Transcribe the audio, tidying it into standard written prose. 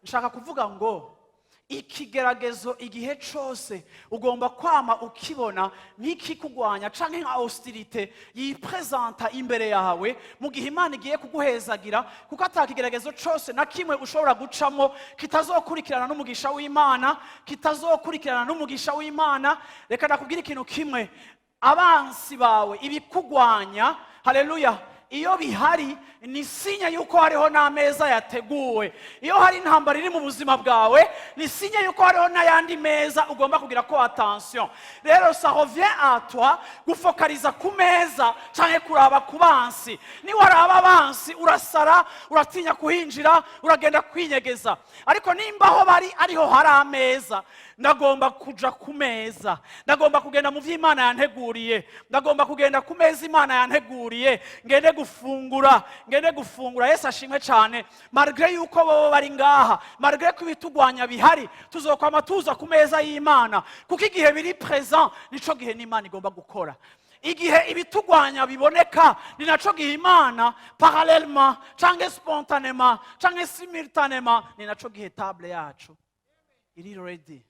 Nshaka kuvuga ngo ikigeragezo igihe cose ugomba kwama ukibona nk'ikikugwanya canke nka hostilité yipresenta imbere yawe mu gihe Imana igiye kuguhezagira, kuko ata kigeragezo cose na kimwe ushobora gucamo kitazokurikirana n'umugisha w'Imana, kitazokurikirana n'umugisha w'Imana. Reka ndakubwira ikintu kimwe: abansi bawe, ibikugwanya, haleluya, iyo bihari ni signe yuko hariho n'ameza yateguwe. Iyo hari intambara iri mu buzima bwawe, ni signe yuko hariho n'ayandi meza ugomba kugira ko attention. Rero ça revient à toi gufokaliza ku meza canke kuraba ku bansi. Niwaraba abansi, urasara, uratinya kuhinjira, uragenda kwinyegeza. Ariko nimba aho bari ariho hari ameza, ndagomba kuja ku meza, ndagomba kugenda mu vy'Imana yanteguriye, ndagomba kugenda ku meza Imana yanteguriye, ngende gufungura, ngende gufungura. Yesu ashimwe cyane. Malgré yuko bobo bari ngaha, malgré ko ibitugwanya bihari, tuzokwama tuza ku meza y'Imana, kuko igihe biri présent nico gihe n'Imana igomba gukora. Igihe ibitugwanya biboneka ni naco gihe Imana parallèlement canke spontanément canke simultanément, ni naco gihe table yacu iri ready.